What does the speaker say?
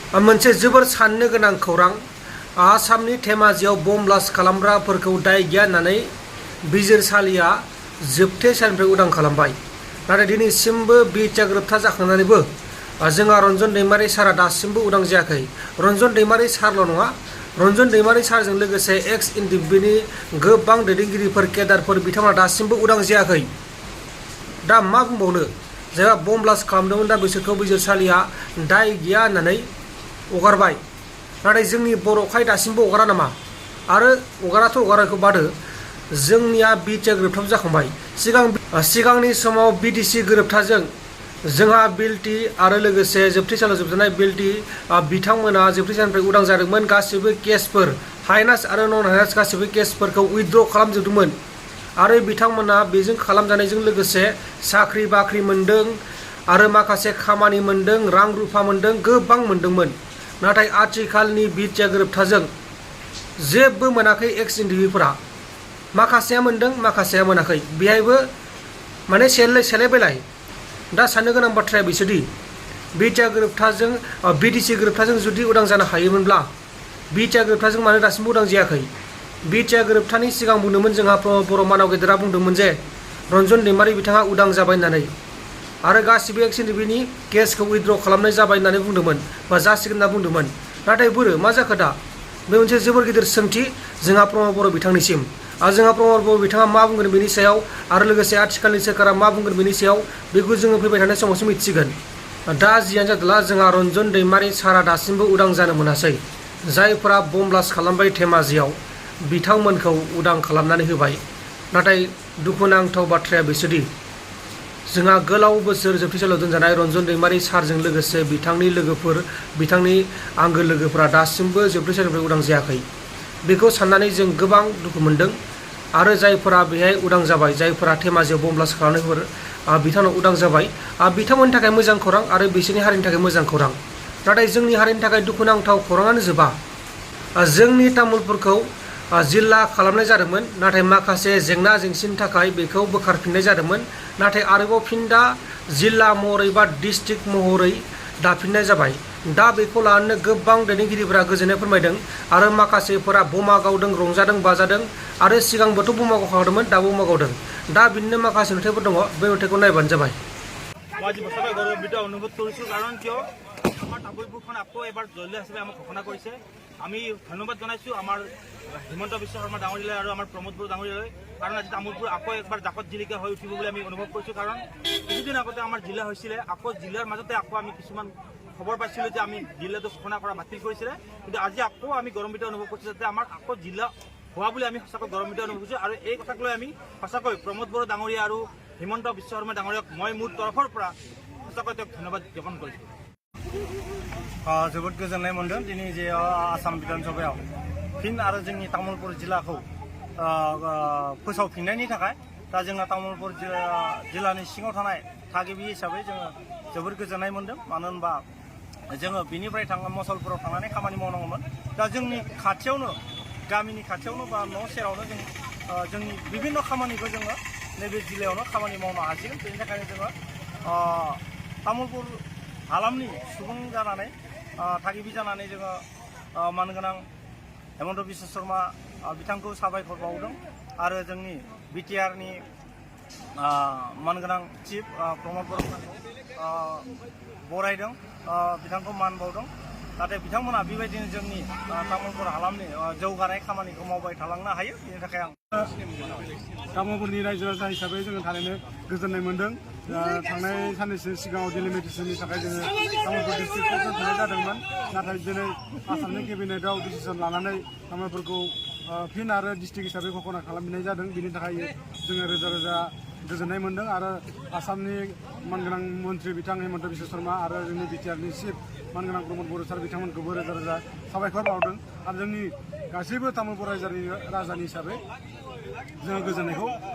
मोनसे जोबोर साननो गोनां खौरां आसामनि धेमाजियाव बम ब्लास्ट खालामग्राफोरखौ दाय गैया होननानै बिजिरसालिया जोबथेसालिनिफ्राय उदां खालामबाय। नाथाय दिनैसिमबो बिटिआ ग्रेप्तार जाखांनानैबो जोंहा रन्जन दैमारि सारा दासिमबो उदां जायाखै। रन्जन दैमारि सारल' नङा, रन्जन दैमारि सारजों लोगोसे एक्स एनडिएफबिनि गोबां दैदेनगिरिफोर केडारफोर बिथांमोना दासिमबो उदां जायाखै। दा मा बुंबावनो, जायहा बम ब्लास्ट खालामदोंमोन दा बिसोरखौ बिजिरसालिया दाय गैया होननानै हगारबाय। नाथाय जोंनि बर'खाय दासिमबो हगारा नामा? आरो हगाराथ' हगाराखौ बादो, जोंनिया बिटिआ ग्रेप्तार जाखांबाय। सिगांनि समाव बिटिसि ग्रेप्तारजों जोंहा बिलटि आरो लोगोसे जोबथेसालियाव जोबजानाय बिलटि बिथांमोना जोबथेसालिनिफ्राय उदां जादोंमोन। गासैबो केसफोर हाइनास आरो नन हाइनास गासैबो केसफोरखौ उइथड्र खालामजोबदोंमोन आरो बिथांमोना बेजों खालामजानायजों लोगोसे साख्रि बाख्रि मोन्दों आरो माखासे खामानि मोन्दों, रां रुफा मोन्दों, गोबां मोन्दोंमोन। नाथाय आथिखालनि बिटिआ ग्रेप्तारजों जेबो मोनाखै एक्स एनडिएफबिफोरा। माखासेया मोन्दों, माखासेया मोनाखै। बेहायबो माने सेलायबायलाय। दा साननो गोनां बाथ्राया बिसोरदि बिटिआ ग्रेप्तारजों बिटिसि ग्रेप्तारजों जुदि उदां जानो हायोमोनब्ला बिटिआ ग्रेप्तारजों मानो दासिमबो उदां जायाखै? बिटिआ ग्रेप्तारनि सिगां बुंदोंमोन जोंहा बर' मानव गेदेरा बुंदोंमोन जे रन्जन दैमारि बिथाङा उदां जाबाय होननानै आरो गासिबो एक्स एनडिएफबिनि केसखौ उइथड्र खालामनाय जाबाय होननानै बुंदोंमोन बा जासिगोन होनना बुंदोंमोन। नाथाय बोरो मा जाखो दा? बे मोनसे जोबोर गिदिर सोंथि जोंहा प्रमद बर' बिथांनिसिम। आरो जोंहा प्रमद बर' बिथाङा मा बुंगोन बेनि सायाव आरो लोगोसे आथिखालनि सोरखारा मा बुंगोन बेनि सायाव बेखौ जोङो फैबाय थानाय समावसो मिथिगोन। दा जियानो जादोला जोंहा रन्जन दैमारि सारा दासिमबो उदां जानो मोनासै। जायफोरा बम ब्लास्ट खालामबाय धेमाजियाव बिथांमोनखौ उदां खालामनानै होबाय। नाथाय दुखुनांथाव बाथ्राया बिसोरदि जोंहा गोलाव बोसोर जोबथेसालियाव दोनजानाय रन्जन दैमारि सारजों लोगोसे बिथांनि लोगोफोर, बिथांनि आंगो लोगोफोरा दासिमबो जोबथेसालिनिफ्राय उदां जायाखै। बेखौ साननानै जों गोबां दुखु मोनदों। आरो जायफोरा बेहाय उदां जाबाय, जायफोरा धेमाजियाव बम ब्लास्ट खालामनायफोर बिथांमोना उदां जाबाय, बिथांमोननि थाखाय मोजां खौरां आरो बिसोरनि हारिनि थाखाय मोजां खौरां। नाथाय जोंनि हारिनि थाखाय दुखुनांथाव खौराङानो जोबा। जोंनि तामुलपुरखौ जिल्ला खालामनाय जादोंमोन, नाथाय माखासे जेंना जेंसिनि थाखाय बेखौ बोखारफिननाय जादोंमोन। नाथाय आरोबाव फिन दा जिल्ला महरै बा डिस्ट्रिक्ट महरै दाफिननाय जाबाय। दा बेखौ लानानै गोबां दैदेनगिरिफोरा गोजोननाय फोरमायदों आरो माखासेफोरा बमा गावदों, रंजादों, बाजादों आरो सिगांबोथ' बमा गावखादोंमोन, दाबो बमा गावदों। दा बिनिनो माखासे नुथायफोर दङ, बे नुथायखौ नायबानो जाबाय। আজি সঁচাকৈ গৌৰৱান্বিত অনুভৱ কৰিছোঁ, কাৰণ কিয় আমাৰ তামুলপুৰখন আকৌ এবাৰ জয়লাভ হিচাপে আমাক ঘোষণা কৰিছে। আমি ধন্যবাদ জনাইছোঁ আমাৰ হিমন্ত বিশ্ব শৰ্মা ডাঙৰীয়ালৈ আৰু আমাৰ প্ৰমোদ বড়ো ডাঙৰীয়ালৈ, কাৰণ আজি তামুলপুৰ আকৌ একবাৰ জাকত জিলিকা হৈ উঠিব বুলি আমি অনুভৱ কৰিছোঁ। কাৰণ কিছুদিন আগতে আমাৰ জিলা হৈছিলে, আকৌ জিলাৰ মাজতে আকৌ আমি কিছুমান খবৰ পাইছিলোঁ যে আমি জিলাটো ঘোষণা কৰা বাতিল কৰিছিলে। কিন্তু আজি আকৌ আমি গৌৰৱান্বিত অনুভৱ কৰিছোঁ যাতে আমাৰ আকৌ জিলা হোৱা বুলি আমি সঁচাকৈ গৌৰৱান্বিত অনুভৱ কৰিছোঁ। আৰু এই কথাক লৈ আমি সঁচাকৈ প্ৰমোদ বড়ো ডাঙৰীয়া আৰু হিমন্ত বিশ্ব শৰ্মা ডাঙৰীয়াক মই মোৰ তৰফৰ পৰা সঁচাকৈ তেওঁক ধন্যবাদ জ্ঞাপন কৰিছোঁ। जोबोद गोजोननाय मोनदों दिनै जे आसाम बिधानसभायाव फिन आरो जोंनि तामुलपुर जिल्लाखौ फोसावफिननायनि थाखाय। दा जोंहा तामुलपुर जिल्लानि सिङाव थानाय थागिबि हिसाबै जोङो जोबोद गोजोननाय मोनदों। मानो होनबा जोङो बिनिफ्राय मसलपुराव थांनानै खामानि मावनांगौमोन। दा जोंनि खाथियावनो, गामिनि खाथियावनो बा न' सेरावनो जों जोंनि बिभिन्न खामानिखौ जोङो नैबे जिल्लायावनो खामानि मावनो हासिगोन। बेनि थाखायनो जोङो तामुलपुर हालामनि सुबुं जानानै थागिबि जानानै जोङो मानगोनां हेमन्त बिश्व शर्मा बिथांखौ साबायखर बावदों आरो जोंनि बिटिआरनि मानगोनां चिफ प्रमद बर'खौ बरायदों, बिथांखौ मान बावदों। नाथाय बिथांमोना बेबायदिनो जोंनि तामुलपुर हालामनि जौगानाय खामानिखौ मावबाय थालांनो हायो। बेनि थाखाय आं तामुलपुरनि रायजो राजा हिसाबै जोङो थारैनो गोजोननाय मोनदों। थांनाय साननैसो सिगाङाव डिलिमिटेसननि थाखाय जोङो तामुलपुर डिस्ट्रिक्टखौ दोनथ'नाय जादोंमोन। नाथाय दिनै आसामनि केबिनेटआव डिसिसन लानानै तामुलपुरखौ फिन आरो डिस्ट्रिक्ट हिसाबै घोषणा खालामफिननाय जादों। बिनि थाखाय जोङो रोजा रोजा गोजोननाय मोनदों आरो आसामनि मानगोनां मन्त्रि बिथां हेमन्त बिश्व शर्मा आरो जोंनि बिटिआरनि चिफ मानगोनां प्रमद बर' सार बिथांमोनखौबो रोजा रोजा साबायखर बावदों। आरो जोंनि गासैबो तामुलपुर रायजोनि हिसाबै जोङो गोजोननायखौ